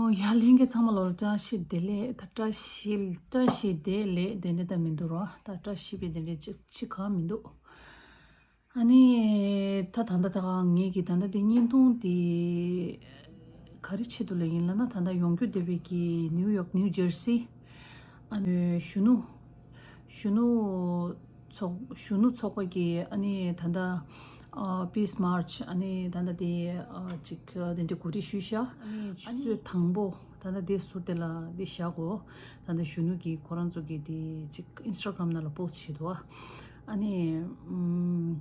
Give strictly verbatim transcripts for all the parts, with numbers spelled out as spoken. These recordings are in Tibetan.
ཡ་ལྷན་རྒྱས་ཚང་མ་ལོ་ལ་བཀྲ་ཤིས་བདེ་ལེགས། ད་བཀྲ་ཤིས་བཀྲ་ཤིས་བདེ་ལེགས་དེ་འདྲ་ད་མི་འདུག་རོ། ད་བཀྲ་ཤིས་པའི་དེ་འདྲ་ཅིག་ཅིག་གང་མི་འདུག་ཨ་ནི་ད་ད་ལྟ་ད་ངེད་ཀྱི་ད་ལྟ་དེ་བརྙན་ཐུང་དེ་ག་རེ་ཆེད་དུ་ལ་ཡིན་ལབ་ན། ད་ལྟ་ཡོང་རྒྱུ་བསྡད་པའི་གི་ནིའུ་ཡོག་ནིའུ་ཇར་སི། ཨ་ནི་གཞོན་ནུ་གཞོན་ནུ་ཚོགས་གཞོན་ནུ་ཚོགས་པ་གི་ཨ་ནི་ད་ལྟ་ཨ་Peace March ཨ་ནི་ད་ལྟ་དེ་ཨ་ཅིག་དེ་འདྲ་གོ་སྒྲིག་ཞུས་ཤག་ཨ་ནི་ཆུ་ཚོད་དང་པོ་ད་ལྟ་དེ་ཟུར་དེ་ལ་དེ་བཞག་གོ། ད་ལྟ་གཞོན་ནུ་གི་ཁོ་རང་ཚོ་གི་དེ་ཅིག་Instagram ནང་ལ་པོ་སི་ཊི་བྱས་འདུག་ཨ་ནི་ཨམ་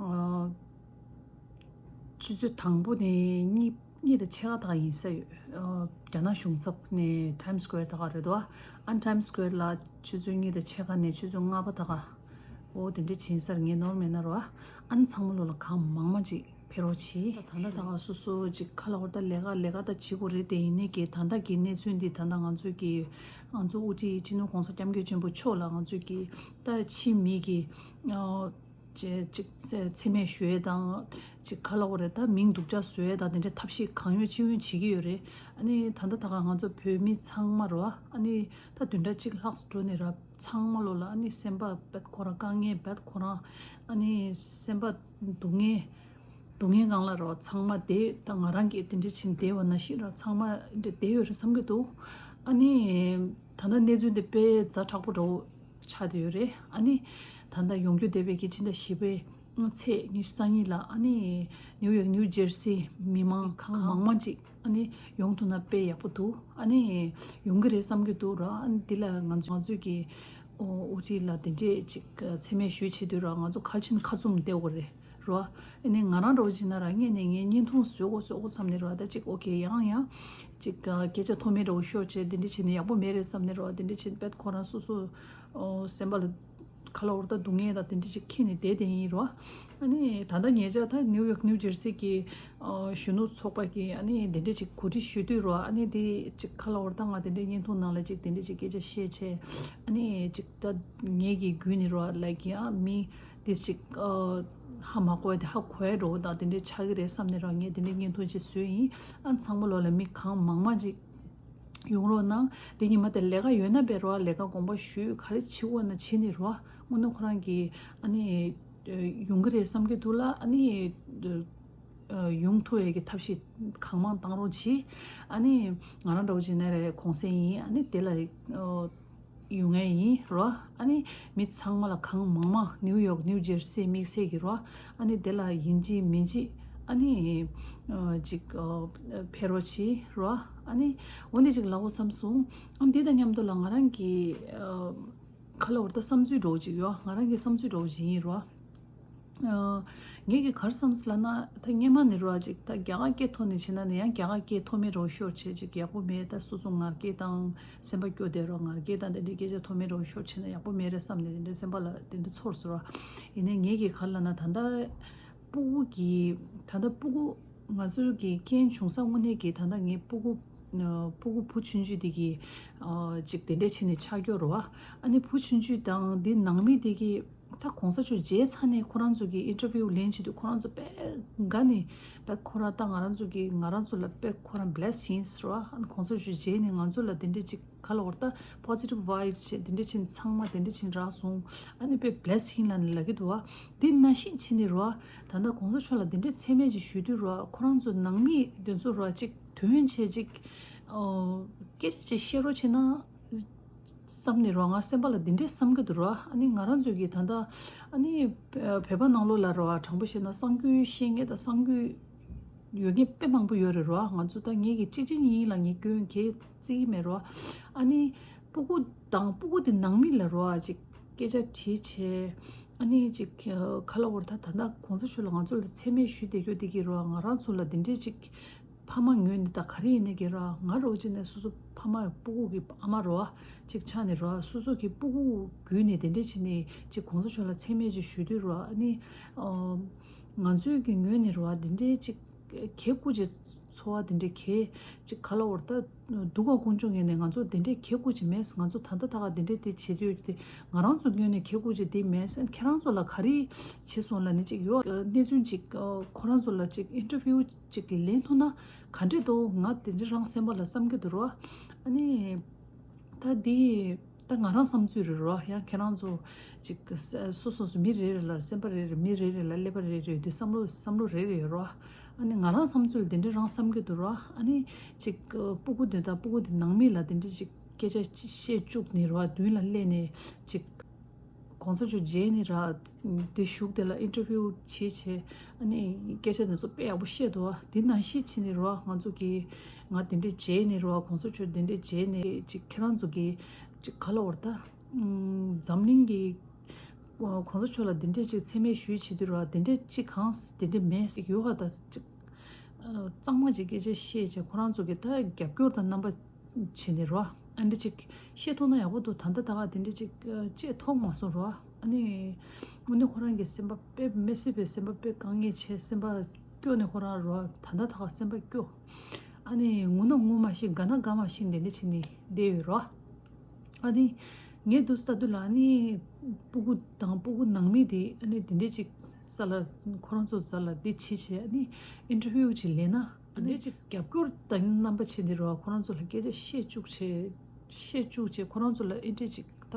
ཨ་ཆུ་ཚོད་དང་པོ་ནས་གཉིས་གཉིས་དང་ཕྱེད་ཀ་དག་ཡིན་ས་ཡོད། ཨ་རྒྱ་ནག་གཞུང་ཚབ་ནས་Times Square དག་རེད་དོ། ཨ་Times Square ལ་ཆུ་ཚོད་གཉིས་དང་ཕྱེད་ཀ་ནས་ཆུ་ཚོད་ལྔ་པ་དག་འོ་དེ་འདྲ་ཕྱིན་སར་ངས་ནོར་མེད་ན་རོ། ཨ་ནི་ཚང་མ་ལོ་ལ་གང་མང་མང་ཅིག་ཕེབས་རོགས་གྱིས། ད་ད་ལྟ་དག་སོ་སོ་ཅིག་ཁ་ལ་འོར་ད་ལས་ཀ་ལས་ཀ་ད་བྱེད་དགོས་རེད་དེ། ཡིན་ནའི་གི་ད་ལྟ་གི་གནས་ཚུལ་འདི་ད་ལྟ་ང་ཚོས་གི་ང་ཚོ་དབུ་ཁྲིད་སྤྱི་ནོར་༸གོང་ས་༸སྐྱབས་མགོན་ཆེན་པོ་མཆོག་ལ་ང་ཚོས་གི་ད་ཕྱི་མི་གི་ཨ་ཅེ་ཅིག་མཚན་མཚན་སྨད་ཞུ་ཡས་དང་ཅིག་ཁ་ལ་འོ་རེད་ད་མིང་སྡུག་ཅག་བཟོ་ཡས་དང་དེ་འདྲའི་ཐབས་ཤེས་གང་ཡོད་ཅི་ཡོད་བྱེད་ཀྱི་ཡོད་རེད། ཨ་ནི་ད་ལྟ་ད་ག་ང་ཚོ་བོད་མི་ཚང་མ་རོ། ཨ་ནི་ད་བདུན་ཕྲག་གཅིག་ལྷག་འགྲོ་ནས་ར་ཚང་མ་ལོ་ལ་ཨ་ནི་སེམས་པ་བད་ཁོ་རང་དཀའ་ངལ་བད་ཁོ་རང་ཨ་ནི་སེམས་པ་སྡུག་བསྔལ་སྡུག་བསྔལ་སྒང་ལ་རོ། ཚང་མ་བསྡད་ད་ང་རང་གིས་དེ་འདྲ་ཕྱིན་བསྡད་པ་ན་ཤི་ར་ཚང་མ་འདྲ་བསྡད་ཡོད་རེད་བསམ་གྱི་འདུག་ཨ་ནི་ད་ལྟ་གནས་ཚུལ་འདི་དཔེ་ཛ་དྲག་པོ་འདྲ་བོ་ཆགས་བསྡད་ཡོད་རེད། ཨ་ནི་ད་ལྟ་ཡོང་རྒྱུ་བསྡད་པའི་གི་ཕྱི་ཟླ་བཞི་པའི་ཚེས་ཉི་ཤུ་རྩ་གཉིས་ལ་ཨ་ནི་ནིའུ་ཡོག་ནིའུ་ཇར་སི་མི་མང་གང་མང་མང་ཅིག་ཨ་ནི་ཡོང་ཐུབ་ན་དཔེ་ཡག་པོ་འདུག་ཨ་ནི་ཡོང་གི་རེད་བསམ་གྱི་འདུག་ར། ཨ་ནི་འདི་ལ་ང་ཚོ་ང་ཚོས་ཀྱི་ཨོ་དབུ་ཁྲིད་ལ་དེ་འདྲས་ཅིག་མཚན་སྨད་ཞུས་བྱེད་དུས་ར་ང་ཚོ་གལ་ཆེན་ཁ་བཙུམ་བསྡད་དགོས་རེད་ར། ཨ་ནི་ང་རང་འདྲ་བོ་བྱས་ན་ར་སྔས་ནས་ངས་བརྙན་ཐུང་བཟོ་དགོས་བཟོ་དགོས་བསམ་ནས་ར་ད་ཅིག་ཨོ་ཁེ་ཡང་ཡང་ཅིག་སྐད་ཆ་མཐོ་དམན་འདྲ་བོ་ཤོར་བྱས་དེ་འདྲས་བྱས་ནས་ཡག་པོ་མེད་རེད་བསམ་ནས་ར་དེ་འདྲས་བྱས་ནས་དཔེ་ཁོ་རང་སོ་སོ་ཨོ་སེམས་པ་ལ་ཁ་ལ་འོར་ད་སྡུག་བསྔལ་དང་དེ་འདྲ་ཅིག་འཁྱེར་ནས་བསྡད་དེ་ཡིན་རོ། ཨ་ནི་ད་ལྟ་ཉེ་ཆར་ད་ནིའུ་ཡོག་ནིའུ་ཇར་སི་གི་ཨ་གཞོན་ནུ་ཚོགས་པ་གི་ཨ་ནི་དེ་འདྲ་ཅིག་གོ་སྒྲིག་ཞུ་དུས་རོ། ཨ་ནི་དེ་ཅིག་ཁ་ལ་འོར་ད་ང་དེ་འདྲ་བརྙན་ཐུང་ནང་ལ་ཅིག་དེ་འདྲ་ཅིག་སྐད་ཆ་བཤད་བྱས། ཨ་ནི་ཅིག་ད་ངེད་ཀྱི་བརྒྱུད་ནས་རོ་ལའིཀ་ཡ་མི་དེ་ཅིག་ཨ་ཧ་མ་གོ་བ་དེ་ཧ་གོ་ཡ་འགྲོ་བ་དང་དེ་འདྲ་ཆགས་ཀྱི་རེད་བསམ་ནས་རོ་ངས་དེ་འདྲ་བརྙན་ཐུང་ཅིག་བཟོས་ཡིན། ཨ་ཚང་མ་ལོ་ལ་མི་གང་མང་མང་ཅིག་ཡོང་རོགས་གནང་། དེ་ཉིན་མ་དེ་ལས་ཀ་ཡོད་ན་བས་རོགས་ལས་ཀ་དགོངས་པ་ཞུས་ག་རེ་བྱེད་དགོས་ན་བྱེད་ནས་རོགས་དངོས་གནས་ཁོ་རང་གི་ཨ་ནི་ཡོང་གི་རེད་བསམ་གྱི་འདུག་ལ་ཨ་ནི་ཡོང་ཐུབ་ཡས་ཀྱི་ཐབས་ཤེས་གང་མང་བཏང་རོགས་གྱིས། ཨ་ནི་ང་རང་འདྲ་བོ་བྱས་ན་རེད་གུང་སེང་ཡིན། ཨ་ནི་དེ་ལ་ཡོང་ངེས་ཡིན་རོ། ཨ་ནི་མི་ཚང་མ་ལ་གང་མང་མང་ནིའུ་ཡོག་ནིའུ་ཇར་སི་དམིགས་བསལ་གྱི་རོ། ཨ་ནི་དེ་ལ་ཡིན་གཅིག་མིན་གཅིག་ཨ་ནི་ཅིག་ཕེབས་རོགས་གྱིས་རོ། ཨ་ནི་འོ་འདི་ཅིག་ལབ་དགོས་བསམ་སོང་། ཨ་འདི་དང་མཉམ་དུ་ལ་ང་རང་གི་ཁ་ལ་འོར་ད་བསམ་ཚུལ་འདྲ་བོ་ཅིག་ཡོད། ང་རང་གི་བསམ་ཚུལ་འདྲ་བོ་ཅིག་ཡིན་རོ། ཨ་ངས་ཀྱི་གར་བསམ་སི་ལ་ན་ད་སྔས་མ་ནས་རོ་ཅིག་ད་རྒྱ་གར་སྐད་ཐོག་ནས་བྱས་ན་ནས་ཡང་རྒྱ་གར་སྐད་མཐོ་དམན་རོ་ཤོར་བྱས་ཅིག་ཡག་པོ་མེད། ད་སོ་སོ་ངར་སྐད་དང་སེམས་པ་སྐྱོ་བསྡད་རོ་ངར་སྐད་དང་དེ་འདྲའི་སྐད་ཆ་མཐོ་དམན་རོ་ཤོར་བྱས་ན་ཡག་པོ་མེད་རེད་བསམ་ནས་དེ་འདྲའི་སེམས་པ་ལ་དེ་འདྲ་ཚོར་སོང་རོ། ཡིན་ནའི་ངས་ཀྱི་གར་ལ་ན་ད་ལྟ་སྤུ་གུ་གི་ད་ལྟ་སྤུ་གུ་ང་ཚོའི་གི་རྐྱེན་བྱུང་ས་དངོས་གནས་ཀྱི་ད་ལྟ་ངའི་སྤུ་གུ་སྤུ་གུ་བུ་ཆུང་ཆུང་དེ་གི་ཅིག་དེ་འདྲས་བྱས་ནས་ཆགས་ཀྱོ་རོ། ཨ་ནི་བུ་ཆུང་ཆུང་དང་འདི་ནང་མི་དེ་གི་ད་གོང་ས་མཆོག་མཇལ་ཚར་ནས་ཁོ་རང་ཚོ་གི་ཨིན་ཊར་བིའུ་ལེན་བྱེད་དུས་ཁོ་རང་ཚོ་དཔེ་དགའ་ནས་དཔེ་ཁོ་རང་ད་ང་རང་ཚོ་གི་ང་རང་ཚོ་ལ་དཔེ་ཁོ་རང་བྷི་ལེ་སི་ཡིན་ཟེར་བ། ཨ་ནི་གོང་ས་མཆོག་མཇལ་ནས་ང་ཚོ་ལ་དེ་འདྲས་ཅིག་ག་ལ་བར་ད་པོ་ཟི་ཊིབ་ཝའིབ་སི་བྱས་དེ་འདྲས་ཕྱིན་ཚང་མ་དེ་འདྲས་ཕྱིན་རག་སོང་། ཨ་ནི་དཔེ་བྷི་ལེ་སི་ཡིན་ལ་ནི་ལབ་ཀྱི་འདུག་བ། དེ་ན་ཤིང་ཕྱིན་ནས་རོ། ད་ལྟ་གོང་ས་མཆོག་ལ་དེ་འདྲས་མཚན་སྨད་ཅིག་ཞུ་དུས་རོ་ཁོ་རང་ཚོ་ནང་མི་དེ་ཚོ་རོ་ཅིག་དོན་ཆེ་ཅིག་སྐད་ཆ་ཅིག་བཤད་རོགས་བྱས་ན། བསམ་ནས་རོ་ང་སེམས་པ་ལ་འདི་འདྲས་བསམ་གྱི་འདུག་རོ། ཨ་ནི་ང་རང་ཚོའི་གི་ད་ལྟ་ཨ་ནི་བོད་པ་ནང་ལོགས་ལ་རོ་དྲང་པོ་བཤད་ན་གསང་རྒྱུས་ཤེས་མཁན་དང་གསང་རྒྱུས་ཡོད་མཁན་དཔེ་མང་པོ་ཡོད་རེད་རོ། ང་ཚོ་ད་ངེད་ཀྱི་གཅིག་རྗེས་གཉིས་ལ་ངས་སྐྱོན་གང་ཡང་བརྩི་གི་མེད་རོ། ཨ་ནི་སྤུ་གུ་དང་སྤུ་གུ་དེ་ནང་མི་ལ་རོ་ཅིག་སྐད་ཆ་དྲིས་བྱས། ཨ་ནི་ཅིག་ག་ལ་བར་ད་ད་ལྟ་གོང་ས་མཆོག་ལ་ང་ཚོ་ལ་མཚན་སྨད་ཞུས་བསྡད་རྒྱུ་དེ་གི་རོ་ང་རང་ཚོ་ལ་འདི་འདྲས་ཅིག་ཕ་མ་ངོས་ནས་ད་ག་རེ་ཡིན་ནའི་གི་ར་ང་རོ་ཅིག་ནས་སོ་སོ་ཕ་མ་སྤུ་གུ་གི་ཨ་མ་རོ་ཅིག་ཆགས་ནས་རོ་སོ་སོ་གི་སྤུ་གུ་བརྒྱུད་ནས་དེ་འདྲས་བྱས་ནས་ཅིག་གོང་ས་མཆོག་ལ་མཚན་སྨད་ཅིག་ཞུ་དུས་རོ་ཨ་ནི་ང་ཚོའི་གི་ངོས་ནས་རོ་དེ་འདྲས་ཅིག་གད་སྐུ་ཅིག་ ཚོར་བ་དེ་འདྲས་གས་ཅིག་ག་ལ་བར་ད་སྡུག་ག་ཀུན་སྤྱོད་ངོས་ནས་ང་ཚོ་དེ་འདྲས་གས་དགོས་ཀྱི་མེད། ང་ཚོ་ད་ལྟ་ད་ག་དེ་འདྲས་དེ་བྱེད་ཀྱི་ཡོད་ཀྱི་དེ་ང་རང་ཚོ་ངོས་ནས་གས་དགོས་ཀྱི་དེ་མེད། ཁྱེད་རང་ཚོ་ལ་ག་རེ་བྱེད་སོང་ལ་ནི་ཅིག་ཡོད་གནས་ཚུལ་ཅིག་ཁོ་རང་ཚོ་ལ་ཅིག་ཨིན་ཊར་བིའུ་ཅིག་ལེན་ཐུབ་ན་ག་འདྲས་འདུག་ང་དེ་འདྲས་རང་སེམས་པ་ལ་བསམ་གྱི་འདུག་རོ། ཨ་ནི་ད་འདི་ད་ང་རང་བསམ་ཚུལ་རེད་རོ། ཡང་ཁྱེད་རང་ཚོ་ཅིག་སོ་སོ་སོ་མི་རེ་རེ་ལ་སེམས་པ་རེ་རེ་མི་རེ་རེ་ལ་ཀླད་པ་རེ་རེ་ཡོད་དུས་བསམ་བློ་བསམ་བློ་རེ་རེ་ཡོད་རོ། ཨ་ནི་ང་རང་བསམ་ཚུལ་དེ་འདྲ་རང་བསམ་གྱི་འདུག་རོ། ཨ་ནི་ཅིག་སྤུ་གུ་དེ་དང་སྤུ་གུ་དེ་ནང་མི་ལ་དེ་འདྲ་ཅིག་སྐད་ཆ་བཤད་བཅུག་ནས་རོ། མདུན་ལ་སླེབས་ནས་ཅིག་གོང་ས་མཆོག་མཇལ་ནས་ར། འདི་གཞུག་དེ་ལ་ཨིན་ཊར་བིའུ་བྱེད་བྱས། ཨ་ནི་སྐད་ཆ་དེ་ཚོ་དཔེ་ཡག་པོ་བཤད་འདུག་བ། འདི་ནང་བཞིན་བྱས་ནས་ར། ང་ཚོ་གིས་ང་དེ་འདྲས་མཇལ་ནས་ར། གོང་ས་མཆོག་དེ་འདྲས་མཇལ་ནས་ཅིག་ཁྱེད་རང་ཚོ་གིས་ཅིག་ག་ལ་བར་ད་འཛམ་གླིང་གི་གོང་ས་མཆོག་ལ་དེ་འདྲས་ཅིག་མཚན་སྨད་ཞུས་བྱེད་དུས་ར། དེ་འདྲས་ཅིག་གང་དེ་འདྲས་མེད་ཟིག་ཡོད་ཧ་ད་ཅིག་གཙང་མ་ཅིག་སྐད་ཆ་བཤད་བྱས་ཁོ་རང་ཚོ་གིས་ད་རྒྱབ་སྐྱོར་དང་རྣམ་པ་བྱས་ནས་རོ། ཨ་འདྲ་ཅིག་བཤད་ཐུབ་ན་ཡག་པོ་འདུག་ད་ལྟ་ད་ག་དེ་འདྲ་ཅིག་བྱས་མཐོང་མ་སོང་རོ། ཨ་ནི་དངོས་གནས་ཁོ་རང་གི་སེམས་པ་དཔེ་མི་སྲིད་པའི་སེམས་པ་དཔེ་དཀའ་ངལ་ཆེ། སེམས་པ་སྐྱོ་ནས་ཁོ་རང་རོ། ད་ལྟ་ད་ག་སེམས་པ་སྐྱོ། ཨ་ནི་ངུ་ན་ངུ་མ་ཤེས། དགའ་ན་དགའ་མ་ཤེས། དེ་འདྲ་བྱས་ནས་བསྡད་ཡོད་རོ། ཨ་ནི་ངས་འདུག་ལྟ་དུས་ལ་ཨ་ནི་སྤུ་གུ་དང་སྤུ་གུ་ནང་མི་དེ་ཨ་ནི་དེ་འདྲ་ཅིག་ས་ལ་ཁོ་རང་ཚོ་ས་ལ་འདི་བྱེད་བྱས་ཨ་ནི་ཨིན་ཊར་བིའུ་ཅིག་ལེན་ན། ཨ་ནི་ཅིག་རྒྱབ་སྐྱོར་དང་རྣམ་པ་བྱས་ནས་རོ། ཁོ་རང་ཚོ་ལ་སྐད་ཆ་བཤད་བཅུག་བྱས་བཤད་བཅུག་བྱས་ཁོ་རང་ཚོ་ལ་ཨེ་འདྲས་ཅིག་ད་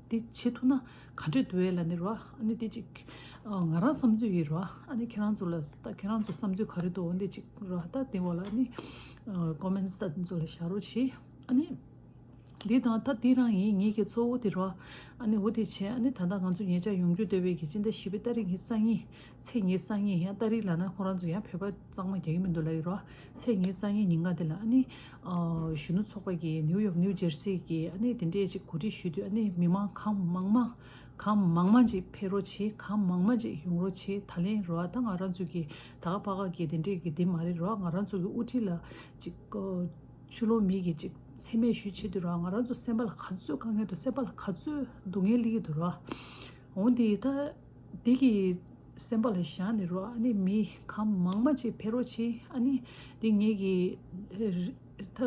འདི་བྱེད་ཐུབ་ན་ག་འདྲས་འདུག་ཨེ་ལ་ནི་རོ། ཨ་ནི་དེ་ཅིག་ང་རང་བསམ་ཚུལ་ཡིན་རོ། ཨ་ནི་ཁྱེད་རང་ཚོ་ལ་ད་ཁྱེད་རང་ཚོ་བསམ་ཚུལ་ག་རེ་འདུག་འོ་འདི་ཅིག་རོ། ད་དེ་བ་ལ་ཨ་ནི་ཀོ་མེན་ཊི་ད་དེ་ཚོ་ལ་བཞག་རོགས་བྱེད། ཨ་ནི། འདི་དང་ད་འདི་རང་ཡིན་ངེད་ཀྱི་གཙོ་བོ་དེ་རོ། ཨ་ནི་འོ་དེ་བྱས་ཨ་ནི་ད་ལྟ་ང་ཚོ་ཉེ་ཆར་ཡོང་རྒྱུ་འདོད་པའི་གི་སྤྱི་ཟླ་བཞི་པའི་ཏ་རིག་ཉི་ཤུ་རྩ་གཉིས། ཚེས་ཉི་ཤུ་རྩ་གཉིས་ཡང་ཏ་རིག་ལབ་ན་ཁོ་རང་ཚོ་ཡང་བོད་པ་གཙང་མ་རྒྱག་གི་མི་འདུག་ལབ་ཡོད་རོ། ཚེས་ཉི་ཤུ་རྩ་གཉིས་ཉིན་ག་དེ་ལ་ཨ་ནི། གཞོན་ནུ་ཚོགས་པ་གིས་ནིའུ་ཡོག་ནིའུ་ཇར་སི་གི་ཨ་ནི་དེ་འདྲས་ཅིག་གོ་སྒྲིག་ཞུས་དུས་ཨ་ནི་མི་མང་གང་མང་མང་། གང་མང་མང་ཅིག་ཕེབས་རོགས་བྱེད། གང་མང་མང་ཅིག་ཡོང་རོགས་བྱེད། ད་ལན་རོ་ད་ང་རང་ཚོ་གི་ད་ག་པ་ག་གི་དེ་འདྲས་གི་དེ་མ་རེད་རོ། ང་རང་ཚོ་གི་དབུ་ཁྲིད་ལ་ཅིག་ཕྱི་ལོགས་མི་གིས་ཅིག་མཚན་སྨད་ཞུས་བྱེད་དུས་ར་ང་རང་ཚོ་སེམས་པ་ལ་ག་ཚོད་དཀའ་ངལ་འདུག་སེམས་པ་ལ་ག་ཚོད་སྡུག་བསྔལ་སླེབས་ཀྱི་འདུག་ར། འོ་འདི་ད་འདི་གི་སེམས་པ་ལ་བཞག་ནས་ར་ཨ་ནི་མི་གང་མང་མང་ཅིག་ཕེབས་རོགས་བྱེད། ཨ་ནི་འདི་ངེད་ཀྱི་ད་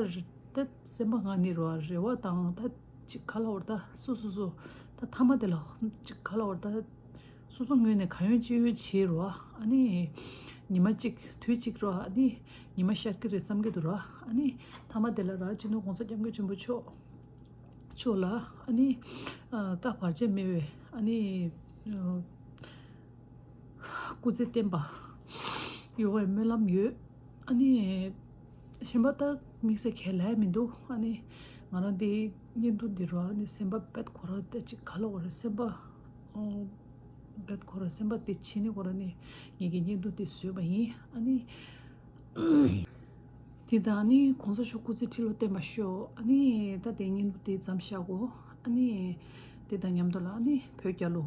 ད་སེམས་པ་ངང་ནས་ར་རེ་བ་དང་ད་ཅིག་ག་ལ་བར་ད་སོ་སོ་སོ་ད་མཐའ་མ་དེ་ལ་ཅིག་ག་ལ་བར་ད། སོ་སོ་ངོས་ནས་གང་ཡོད་ཅི་ཡོད་བྱེད་རོ། ཨ་ནི་ཉི་མ་གཅིག་དུས་གཅིག་རོ། ཨ་ནི་ཉི་མ་ཤར་གི་རེད་བསམ་གི་འདུག་རོ། ཨ་ནི་མཐའ་མ་དེ་ལ་ར་སྤྱི་ནོར་༸གོང་ས་༸སྐྱབས་མགོན་ཆེན་པོ་མཆོག་མཆོག་ལ་ཨ་ནི་བཀའ་བར་ཆད་མེད་པའི་ཨ་ནི་སྐུ་ཚེ་བརྟན་པ་ཡོང་བའི་སྨོན་ལམ་ཡོད། ཨ་ནི་གཞན་པ་ད་དམིགས་བསལ་གང་ལབ་ཡ་མི་འདུག་ཨ་ནི་ང་རང་འདི་བརྙན་ཐུང་འདི་རོ། ཨ་ནི་སེམས་པ་རྦད་ཁོ་རང་ད་ཅིག་ག་ལ་བར་སེམས་པ། རྦད་ཁོ་རང་སེམས་པ་དེ་བྱས་ནས་ཁོ་རང་ནས་ངེད་ཀྱི་བརྙན་ཐུང་དེ་བཟོས་པ་ཡིན། ཨ་ནི། དེ་དང་ནི་གོང་ས་མཆོག་སྐུ་ཚེ་ཁྲི་ལོ་བརྟན་པ་ཤོག་ཨ་ནི་ད་དེ་བརྙན་ཐུང་དེ་མཚམས་བཞག་གོ་ཨ་ནི་དེ་དང་མཉམ་དུ་ལ་ཨ་ནི་བོད་རྒྱལ་ལོ།